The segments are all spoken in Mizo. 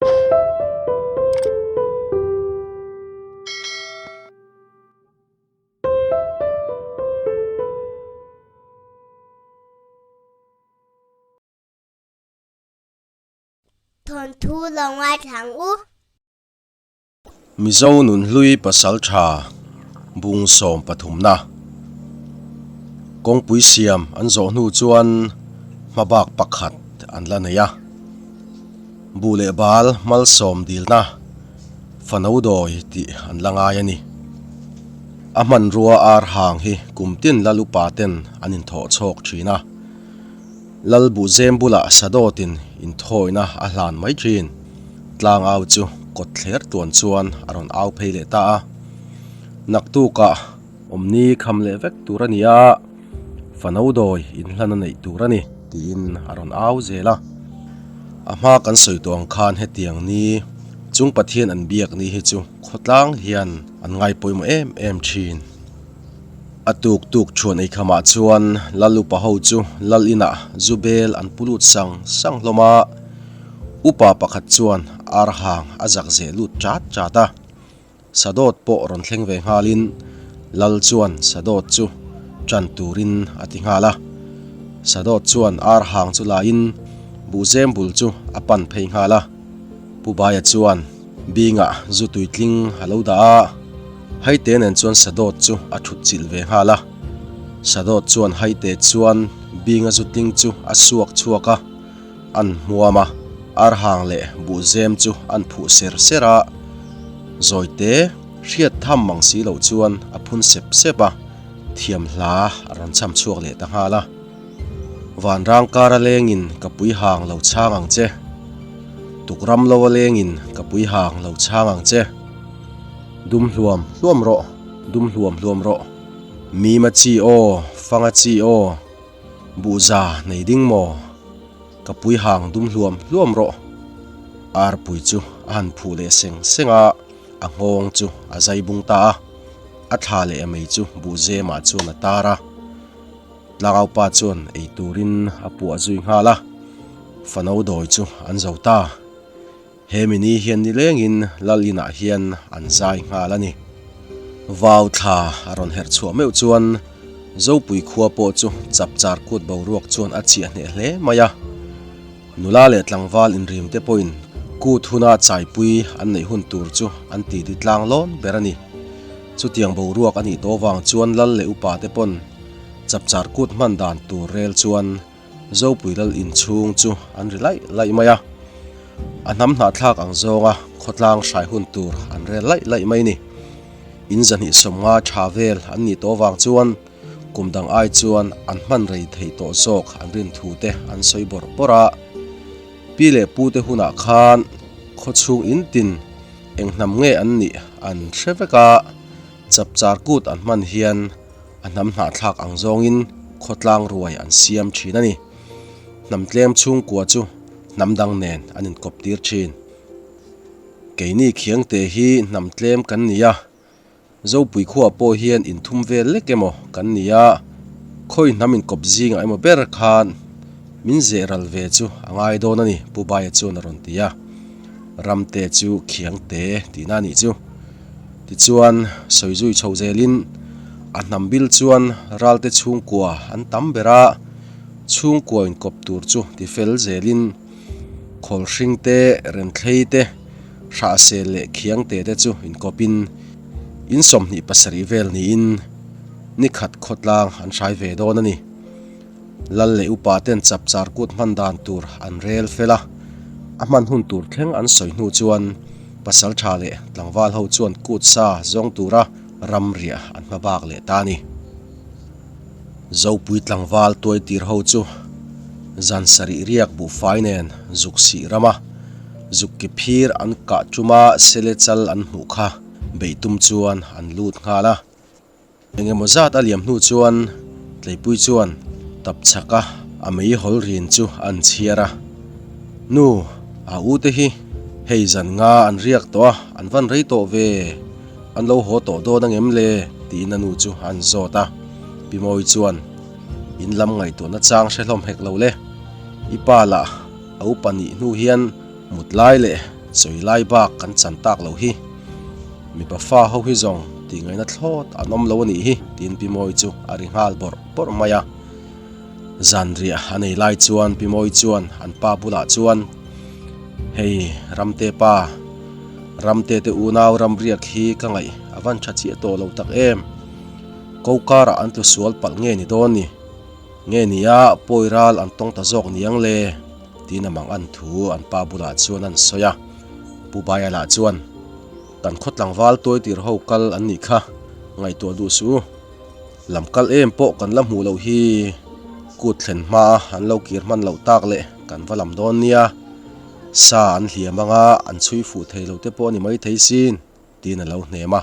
Thawnthu lo ngaithla ang u. Mizo nunhlui pasaltha bung sawm pathumna kawngpui siam an zawh hnu chuan hmabak pakhat an la nei a. Buh leh bal malsawm dilna fano dawi tih an la ngai a ni. A hmanrua ar hang hi kum tin lal upa ten an inthawh chhawk thin a. Lal buhzem bulah sadawtin inthawina a hlan mai thin. Tlang au chu kawt thler tuan chuan a rawn au phei leh ta a. Naktukah awmni kham leh vek tur a ni a, fano dawi inhlan a neih tur a ni tiin a rawn au zel a. A hma kan sawi tawh ang khan hetiang ni chung Pathian an biak ni hi chu khawtlang hian an ngaipawimawh em em thin. A tuk tuk chhuan ei khamah chuan Lal upa ho chu Lal inah zu bel an pu lut sang sang hlawm a, upa pakhat chuan ar hang a zak zeh lut chat chat a. Sadawt pawh rawn thleng ve nghalin Lal chuan Sadawt chu tan turin a ti nghal a. Sadawt chuan ar hang chu laiin buhzem bul chu a pan phei nghal a. Pu Baia chuan bingah zu tuitling a lo dah a, Haite nen chuan Sadawt chu a thut chilh ve nghal a. Sadawt chuan Haite chuan binga zu tling chu a suak chhuak a, an hmuam a, arhang leh buhzem chu an phuh ser ser a. Zawite hriat tham mang si loh chuan a phun sep sep a, thiam hla a rawn cham chhuak leh ta nghal a. Vanrang kara lengin ka pui hang lo chhang ang che. Tukram lo a lengin ka pui hang lo chhang ang che. Dum hluam hluam rawh, dum hluam hluam rawh. Mima chi aw, fanga chi aw, buhza nei ding maw? Ka pui hang dum hluam hluam rawh. Arpui chu a han phuh leh seng seng a, a nghawng chu a zai bung ta a. A thla leh mei chu buhzemah chuan a tar a. Tlangaupa chuan ei turin a puah zui nghal a, fano dawi chu an zo ta. He mini hian nilengin lal inah hian an zai nghal a ni. Vau thla a rawn herh chhuah meuh chuan Zopui khua pawh chu chapchar kut boruak chuan a chiah hneh hle mai a. Nula leh tlangval inrim te pawhin kut huna chaipui an neih hun tur chu an ti ti tlang lawn ber a ni. Chutiang boruak a nih tawh vang chuan lal leh upa te pawn chapchar kut hman dan tur rel chuan Zopui lal inchhung chu an ri laih laih mai a. A hnam hnahthlak ang zawnga khawtlang hrai hun tur an rel laih laih mai ni. In zahnih sawmnga tha vel an nih tawh vang chuan kum dang ai chuan an hman rei thei tawh zawk an rin thu te an sawi bawrh bawrh a. Pi leh pu te hunah khan khawchhung in tin eng hnam nge an nih an hre vek a, chapchar kut an hman hian A hnam hnahthlak ang zawngin khawtlang ruai an siam thin a ni. Hnam tlem chhungkua chu hnam dang nen an inkawp tir thin. Keini Khiangte hi hnam tlem kan ni a, Zopui khuaah pawh hian inthum vel lek emaw kan ni a, khawi hnam inkawp zingah emaw ber khan min zeh ral ve chu a ngai dawn a ni, Pu Baia chuan a rawn ti a. Ramte chu Khiangte tihna a nih chu. Tichuan, sawi zui chho zelin a hnam bil chuan ralte chhungkua an tam ber a, chhungkua inkawp tur chu tifel zelin khawlhring te, renthlei te, hrahsel leh khiangte te chu inkawpin in 27 vel niin nikhat khawtlang an hrai ve dawn a ni. Lal leh upa ten chapchar kut hman dan tur an rel fel a, a hman hun tur thleng an sawi hnu chuan pasal tha leh tlangval ho chuan kut sa zawng tura ram riah an hma bak leh ta a ni. Zopui tlangval tuai tir ho chu zan sarih riak buhfai nen zuk sih rama zuk ki phir an kah tuma sele chal an hmuh kha beih tum chuan an lut nghal a. Eng emaw zat a liam hnu chuan Tleipui chuan tap chhak a, a mei hawl rin chu an chhiar a. Nu, a u te hi hei zan nga an riak tawh a, an van rei tawh ve, an lo haw tawh dawn angem le? tiin a nu chu an zawt a. Pi Mawi chuan, In lam ngaihtuahna chang hre hlawm hek lo le, i pa lah a upa nih hnu hian mut lai leh. Chawi lai bak kan chan tak loh hi. Mipa fa ho hi zawng tih ngaihna thlawt an awm lo a nih hi, tiin Pi Mawi chu a ri nghal bawrh bawrh mai a. Zanriah a nei lai chuan Pi Mawi chuan an pa bulah chuan, Hei Ramte pa, Ramte te unau ramriak hi ka ngaih a van tha chiah tawh lo tak em? Ko karah an tlu sual palh nge ni dawn ni? Nge nia pawi ral an tawng ta zawk niang le? Tiin a mang an thu an pa bulah chuan an sawi a. Pu Baia lah chuan, Kan khaw tlangval tuai tir ho kal an nih kha, ngaihtuah duh suh u. Lam kal em pawh kan la hmuh loh hi kut thlen hma a an lo kir hman loh tak leh kan va lam dawn nia. Sa an hliam anga an chhui fuh thei lo te pawh a ni maithei sin, tiin a lo hnem a.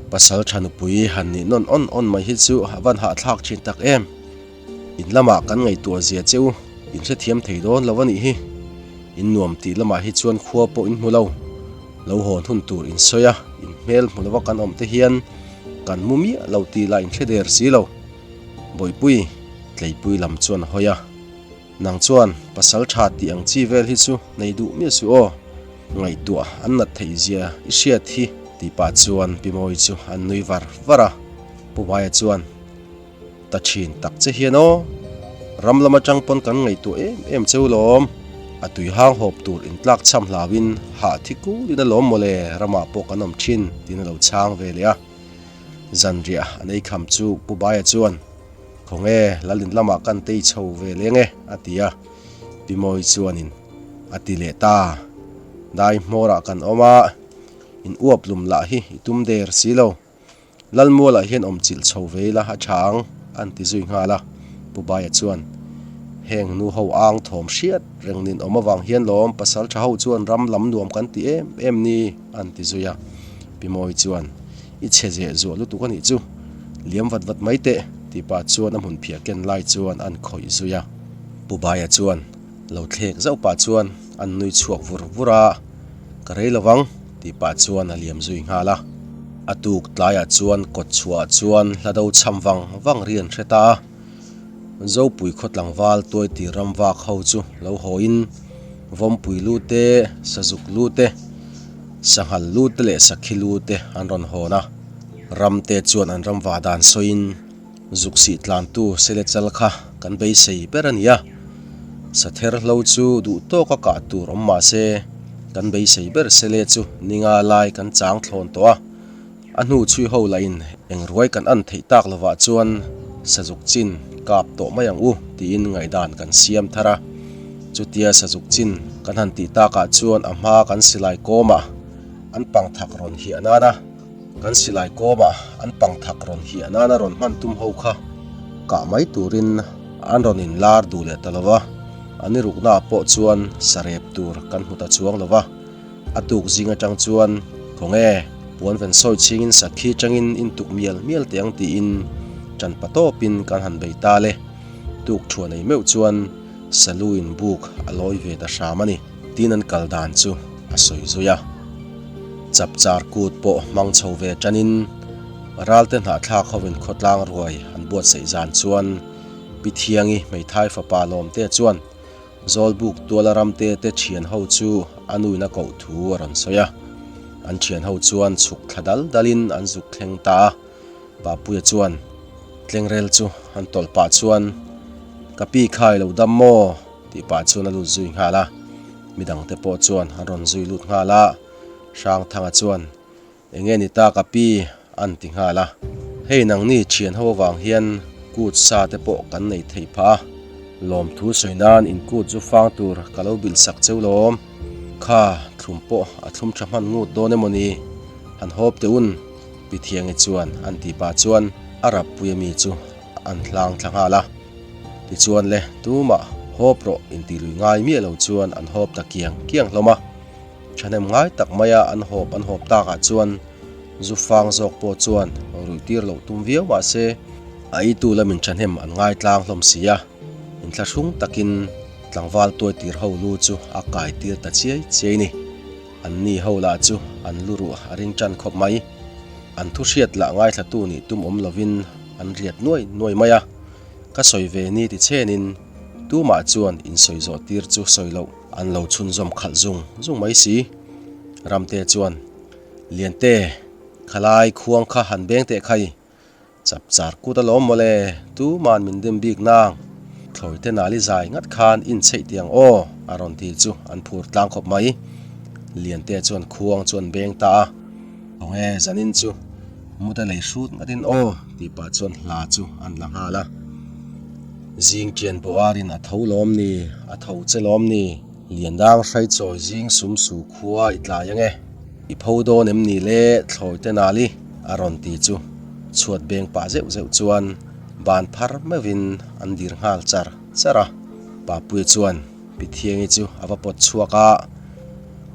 Pasal tha nupui han nih nawn awn awn mai hi chu a van hahthlak thin tak em. In lamah kan ngaihtuah zia che u, in hrethiam thei dawn lo a nih hi. In nuam tih lamah hi chuan khua pawh in hmu lo. Lo hawn hun tur in sawi a, in hmel hmu lova kan awm te hian kan mu miah lo tih lah in hre der si lo. Bawihpui, Tleipui lam chuan a hawi a. Nang chuan pasal tha tih ang chi vel hi chu nei duh miah suh aw. Ngaihtuah an nat theih zia i hriat hi tih pah chuan Pi Mawi chu an nui var var a. Pu Baia chuan, Ta thin tak che hian aw, ram lam atang pawn kan ngaihtuah em em cheu lawm. A tui hang hawp tur intlak cham hlauin hah thi kulin a lawm mawle ramah pawh kan awm thin tiin a lo chhang ve leh a. Zanriah an ei kham chu Pu Baia chuan, Khawnge Lalin lamah kan tei chho ve leng e a ti a. Pi Mawi chuanin a ti leh ta. Dai hmawrah kan awm a, in uap lum lah hi i tum der si lo. Lalmualah hian awm chilh chho ve ila a tha ang, an ti zui nghal a. Pu Baia chuan, Heng nu ho ang thawm hriat reng nin awm avang hian lawm pasal tha ho chuan ram lam nuam kan ti em em ni, an ti zui a. Pi Mawi chuan, I chhe zeh zuah lutuk a nih chu, liam vat vat mai teh, tih pah chuan a hmun phiah ken lai chuan an khawih zui a. Pu Baia chuan, Lo thlek zauh pah chuan an nui chhuak vur vur a, Ka rei lo vang, tih pah chuan a liam zui nghal a. A tuk tlaiah chuan kawt chhuahah chuan hla do cham vang vang ri an hre ta a. Zopui khaw tlangval tuaitir ram vak ho chu lo hawiin Vawmpui lu te, Sazuk lu te, Sanghal lu te leh Sakhi lu te an rawn hawn a. Ramte chuan an ram vah dan sawiin Zuk sih tlantu sele chal kha kan beisei ber a ni a, sather hlo chu duh tawka kah tur awm mah se kan beisei ber sele chu ninga lai kan chang thlawn tawh a, a hnu chhui ho lahin eng ruai kan an theih tak lovah chuan sazuk chin kap tawh mai ang u tiin ngaihdan kan siam thar a, chutia sazuk chin kan han tih takah chuan a hma kan silai kawmah an pang thak rawn hiah nana. Kan silai kawmah an pang thak rawn hiah nana rawn hman tum ho kha kah mai turin an rawn inlar duh leh ta lo va, an i ruknaah pawh chuan sarep tur kan hmu ta chuang lo va. A tuk zing atang chuan Khawnge, puan ven sawi chhingin sakhi tangin in tuk mial mial teh ang tiin tan pa tawpin kan han bei ta le. Tuk thuah nei meuh chuan Saluin buk a lawi ve ta hram a ni tiin an kal dan chu a sawi zui a. Chapchar kut pawh hmang chho ve tanin Ralte hnahthlak hovin khawtlang ruai an buatsaih zan chuan Pi Thiangi hmeithai fapa Lawmte chuan Zawlbuk tuala ramte te thian ho chu a nuin a koh thu a rawn sawi a. An thian ho chuan chhuk thla dal dalin an zuk thleng ta a. Papuia chuan tlengrel chu an tawlh pah chuan Ka pi kha i lo dam maw? tih pah chuan a lut zui nghal a, midangte pawh chuan an rawn zui lut nghal a, Hrangthanga chuan Eng nge ni ta ka pi? an ti nghal a, Hei nangni thian ho avang hian kut sa te pawh kan nei thei phah a, lawmthu sawi nan in kut zu fang tur ka lo bilh sak cheu lawm, kha thlum pawh a thlum tha hman ngut dawn emaw ni? Han hawp teh un. Pi Thiangi chuan an tih pah chuan a rappui ami chu an hlang thla nghal a. Tichuan le, tumah hawp rawh intih lui ngai miah lo chuan an hawp ta kiang kiang hlawm a. Thahnem ngai tak maia an hawp an hawp takah chuan zu fang zawk pawh chuan ruih tir loh tum viau mah se a eitu lamin thahnem an ngai tlang hlawm si a, inthlahrung takin tlangval tuai tir ho lu chu a kai tir ta chiai chiai ni. An ni ho lah chu an lu ruh a ring tan khawp mai. An thu hriat lah ngaithlatu nih tum awm lovin an riat nuai nuai mai a. Ka sawi ve ni ti chenin Tumah chuan insawi zawh tir chu sawi loh an lo chhunzawm khalh zung zung mai si. Ramte chuan, Liante, khalai khuang kha han beng teh khai. Chapchar kut alawm mawle, tuman min dim bik nang. Thlawite nali zai ngat khan inchheih tiang aw, a rawn ti chu an phur tlang khawp mai. Liante chuan khuang chu an beng ta a. Khawnge zanin chu mut a lei hrut ngatin aw, tih pah chuan hla chu an la nghal a. Zing ṭian bawh arin a tho lawm ni, a tho che lawm ni. Liandang hraichawi zing sum su khua i tlai ange. I pho dawn em ni le thlawite nali? a rawn ti chu chhuat beng pah zeuh zeuh chuan ban phar meuhin an dir nghal char char a. Papuia chuan Pithiangi chu a va pawt chhuak a,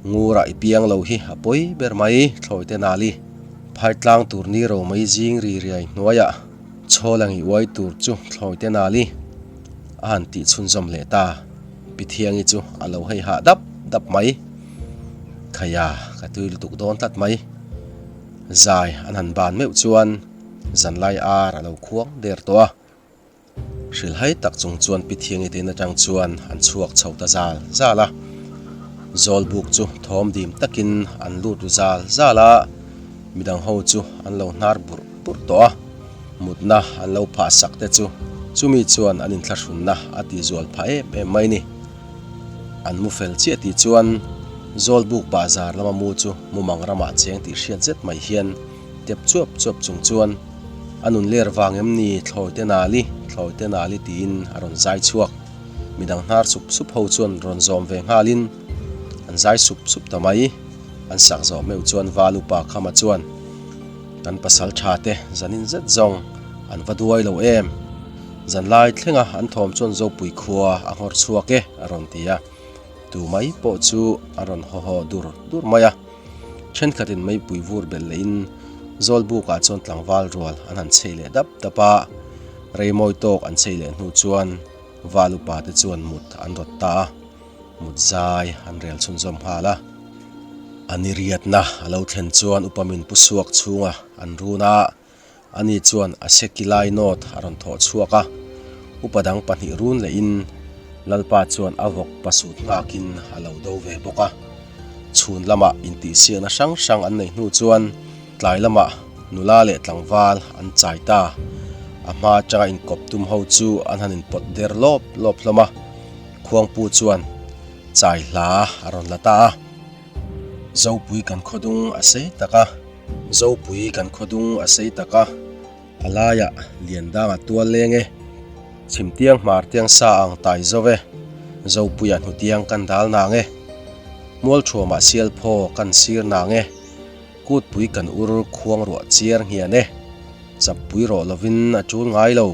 Ngurah i piang lo hi a pawi ber mai thlawite nali. Phaitlang tur ni ro mai zing ri riai hnuaiah chhawlang i uai tur chu thlawite nali a han tih chhunzawm leh ta. Pithiangi chu a lo hei hah dap dap mai. Khaia, ka tui lutuk dawn tlat mai. Zai an han ban meuh chuan zanlai ar a lo khuang der tawh a. Hrilhai tak chung chuan Pithiangi te in atang chuan an chhuak chho ta zal zal a. Zawlbuk chu thawm dim takin an lut ru zal zal a, midang ho chu an lo hnar burh burh tawh a. Mutna an lo phah sak te chu chumi chuan an inthlahrunna a tihzual phah em em mai ni. An mu fel chiah tih chuan Zawlbuk bahzar lama mu chu mumang ramah cheng tih hriat zet mai hian tep chuap chuap chung chuan a nun ler vang em ni thlawite nali, thlawite nali tiin a rawn zai chhuak. Midang hnar sup sup ho chuan rawn zawm ve nghalin an zai sup sup ta mai. An sak zawh meuh chuan Val upa Khama chuan kan pasal tha te zanin zet zawng an va duai lo em? Zanlai thlenga an thawm chuan Zopui khua a nghawr chhuak e a rawn ti a, tu mai pawh chu a rawn haw haw dur dur mai a. Thenkhatin meipui vur belh lehin Zawlbukah chuan tlangval rual an han chei leh dap dap a, rei mawi tawk an chei leh hnu chuan Val upa te chuan mut an rawt ta a, mut zai an rel chhunzawm nghal a. A ni riatna a lo thlen chuan upa min pu suak chhunga an run a. Ani chuan a seki lai nawt a rawn thawh chhuak a, upa dang pahnih run lehin Lalpa chuan a vawk pasut nghakin a lo do ve bawk a. Chhun lamah intihsiakna hrang hrang an neih hnu chuan tlai lamah nula leh tlangval an chai ta. A hma atanga inkawp tum ho chu an han inpawt der lawp lawp hlawm a, Khuangpu chuan chai hla a rawn la ta a. Zopui kan khawdung a sei tak a. Zopui kan khawdung a sei tak a. A laiah Liandanga tual leng e. Chhimtiang hmartiang sa ang tai zo e. Zopuia hnutiang kan dal nang e. Mualthuamah sialphaw kan sir nang e. Kutpui kan ur khuang ruah chiar nghian e. Chappui rawh lovin a tul ngai lo,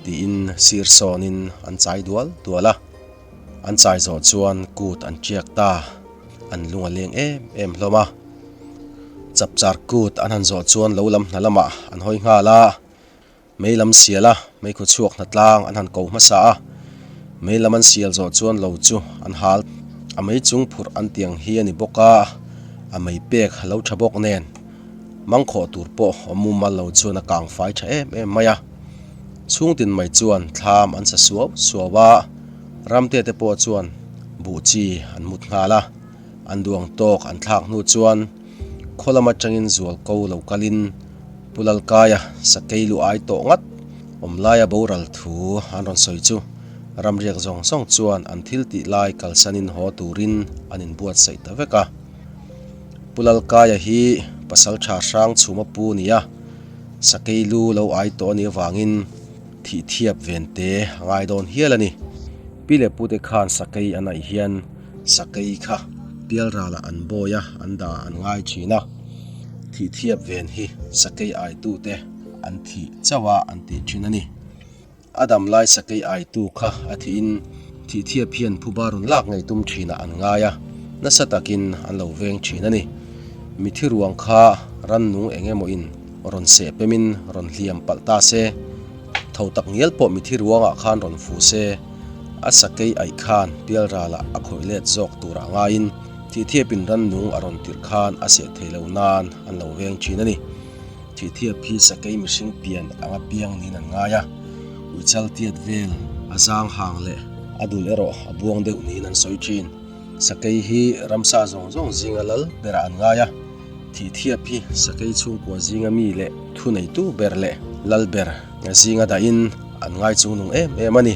tiin sir sawnin an chai dual dual a. An chai zawh chuan kut an tiak ta, an lung a leng em em hlawm a. Chapchar kut an han zawh chuan lo lam hna lamah an hawi nghal a, mei lam sial a, mei khaw chhuak hna tlang an han ko hmasa a. Mei lam an sial zawh chuan lo chu an hal, a mei chung phurh an tiang hi a ni bawk a, a mei pek lo tha bawk nen mangkhawh tur pawh awm mumal lo chuan a kang fai tha em em mai a. Chhungtin mai chuan thlam an sa suau suau a, Ramte te pawh chuan buh chi an mut nghal a, an duang tawk an thlak hnu chuan khaw lam atangin zual ko lo kalin Pu Lalkaia sakei lu ai tawh ngat awm laia boral thu an rawn sawi chu ramriak zawng zawng chuan an thil tih lai kalsanin haw turin an inbuatsaih ta vek a. Pu Lalkaia hi pasal tha hrang chhuma pu ni a. Sakei lu lo ai tawh a nih avangin thih thiap ven te a ngai dawn hial a ni. Pi leh pute khan sakei an aih hian sakei kha pialralah an bawi a, an dah an ngai thin a. Thih thiap ven hi sakei aitute an thih chauh a an tih thin a ni. A dam lai sakei aitu kha a thihin thihthiap hian phuba rawn lak ngei tum thinah an ngai a, nasa takin an lo veng thin a ni. Mithi ruang kha rannung eng emawin rawn seh pemin rawn hliam palh ta se, tho tak ngial pawh mithi ruangah khan rawn fu se, a sakei aih khan pialralah a khawih let zawk turah ngaiin thihthiapin rannung a rawn tirh khan a seh thei lo nan an lo veng thin a ni. Thihthiap hi sakei mihring pian anga piang niin an ngai a, uichal tiat vel a zang hang leh. A dul erawh a buang deuh niin an sawi thin. Sakei hi ramsa zawng zawng zinga lal berah an ngai a. Thihthiap hi sakei chhungkua zinga mi leh thuneitu ber leh lal ber zinga dahin an ngai chungnung em em a ni.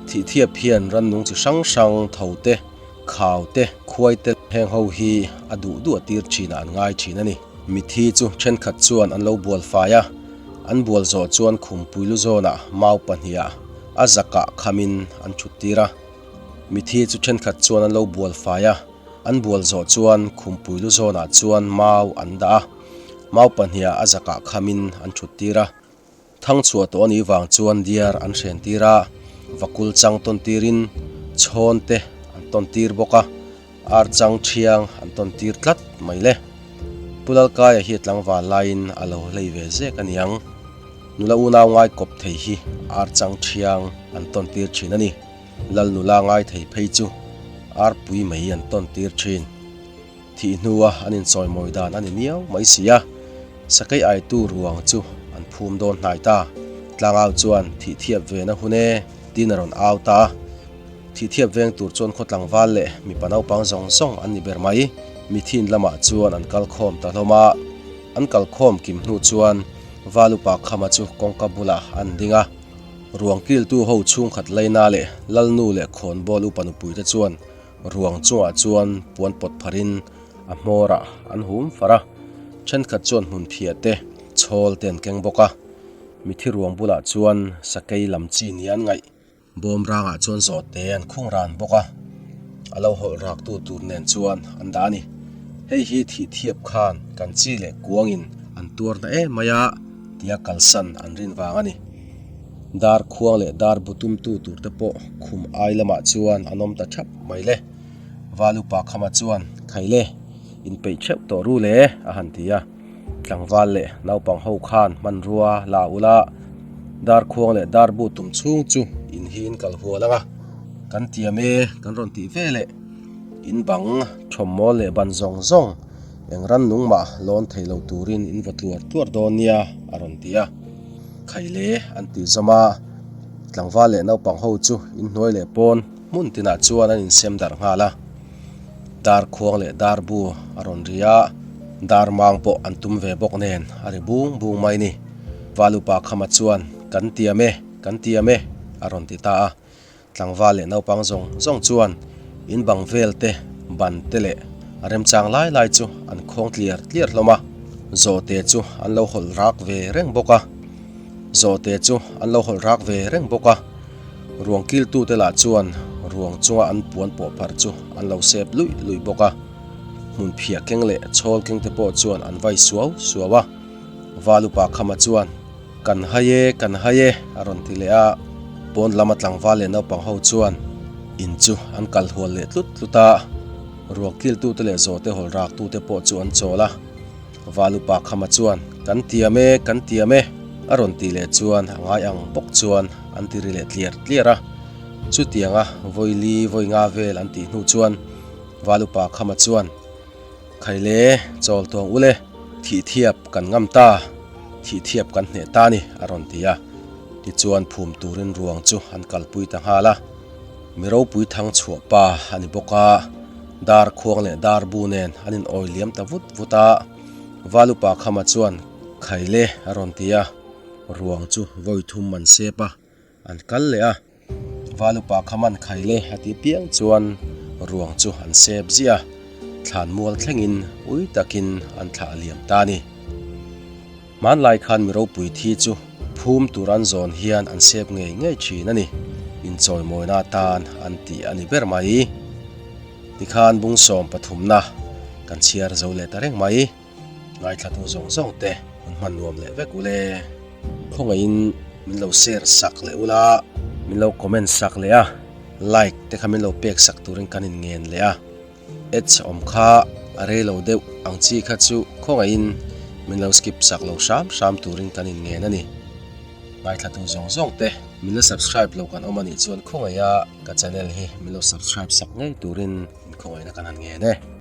Thihthiap hian rannung chi hrang hrang tho te, khau te, khuai te heng ho hi a duh duh a tir thinah an ngai thin a ni. Mithi chu thenkhat chuan an lo bual fai a, an bual zawh chuan khumpui lu zawnah mau pahniha a zakah khamin an thut tir a. Mithi chu thenkhat chuan an lo bual fai a, an bual zawh chuan khumpui lu zawnah chuan mau an dah a, mau pahniha a zakah khamin an thut tir a. Thang chhuah tawh a nih vang chuan diar an hren tir a, vakul chang tawn tirin chhawn te an tawn tir bawk a, ar chang thiang an tawn tir tlat mai le. Pu Lalkaia hi tlangval laiin a lo hlei ve zek a niang. Nula unau ngai kawp thei hi ar chang thiang an tawn tir thin a ni. Lal nula ngai thei phei chu ar pui mai an tawn tir thin. Thih hnua an inchawimawi dan a ni miau mai si a, sakei aitu ruang chu an phum dawn hnai ta. Tlangau chuan thih thiap ve na hun e tiin a rawn au ta a. Thih thiap veng tur chuan khaw tlangval leh mipa naupang zawng zawng an ni ber mai. Mithin lamah chuan an kal khawm ta hlawm a. An kal khawm kim hnu chuan Val upa Khama chu kawngka bulah an ding a. Ruang kiltu ho chhungkhat Laina leh Lalnu leh Khawnbawl upa nupuite chuan Ruang chungah chuan puan pawt pharin a hmawrah an hum far a, thenkhat chuan hmun phiah te, chhawl te an keng bawk a. Mithi ruang bulah chuan sakei lam chi nia an ngaih. Bawm rangah chuan zawhte an khung ran bawk a, a lo hawlh rak tu tur nen chuan an dah a ni. Hei hi thih thiap khan kan chi leh kuangin an tuar na em mai a tia kalsan an rin vang a ni. Dar khuang leh dar bu tumtu tur te pawh khum ai lamah chuan an awm ta thap mai le. Val upa Khama chuan, Khai le, inpeih theuh tawh ru le, a han ti a. Tlangval leh naupang ho khan hmanrua la ula, dar khuang leh dar bu tum chhung chu in hi in kal hual ang a, kan tiam e, kan rawn tih ve leh. In bang thawmmawl leh ban zawng zawng eng ran nung mah lawn thei lo turin in va tluar tluar dawn nia, a rawn ti a. Khaile an ti zawm a, tlangval leh naupang ho chu inhnuai leh pawn hmun tinah chuan an insem darh nghal a. Dar khuang leh dar bu a rawn ri a, dar mang pawh an tum ve bawk nen a ri bung bung mai ni. Val upa Khama chuan, Kan tiam e, kan tiam e, a rawn ti ta a. Tlangval leh naupang zawng zawng chuan in bang vel te, ban te leh a remchang lai lai chu an khawng tliar tliar hlawm a, zawhte chu an lo hawlh rak ve reng bawk a, zawhte chu an lo hawlh rak ve reng bawk a, ruang kiltute lah chuan ruang chunga an puan pawh pharh chu an lo sep luih luih bawk a, hmun phiah keng leh chhawl keng te pawh chuan an vai suau suau a, Val upa Khama chuan. Kan hai e, kan hai e, a rawn ti leh a. Pawn lama tlangval leh naupang ho chuan in chu an kal hual leh tlut tlut a. Ruak kiltute leh zawhte hawl raktute pawh chu an chawl a. Val upa Khama chuan, Kan tiam e, kan tiam e, a rawn tih leh chuan a ngai ang bawk chuan an ti ri leh tliar tliar a. Chutianga vawi li vawi nga vel an tih hnu chuan Val upa Khama chuan, Khaile, chawl tuang ule, thih thiap kan ngam ta, thih thiap kan hneh ta ni, a rawn ti a. Tichuan phum turin ruang chu an kalpui ta nghal a. Mi ropui thang chhuah pa a ni bawk a, dar khuang leh dar bu nen an in awi liam ta vut vut a. Valupa Khama chuan, Khaile, a rawn ti a. Ruang chu vawi thum an sep a, an kal leh a. Val upa kha man khai le a ti piang chuan ruang chu an sep ziah a, thlan mual thlengin ui takin an thlah liam ta a ni. Hmanlai khan mi ropui thi chu phum tur an zawn hian an sep ngei ngei thin a ni, inchawimawina atan an ti a ni ber mai. Tikhan bungsawm pathumna kan chhiar zo leh ta reng mai. Ngaithlatu zawng zawng te hun hman nuam leh vek ule. Khawngaihin min lo share sak leh ula, min lo comment sak leh a, like te kha min lo pek sak turin kan in ngen leh a, ads awm kha a rei lo deuh ang chi kha chu khawngaihin min lo skip sak lo hram hram turin kan in ngen a ni. Ngaithlatu zawng zawng te min la subscribe lo kan awm a nih chuan khawngaiha ka channel hi min lo subscribe sak ngei turin in khawngaihna kan han ngen e.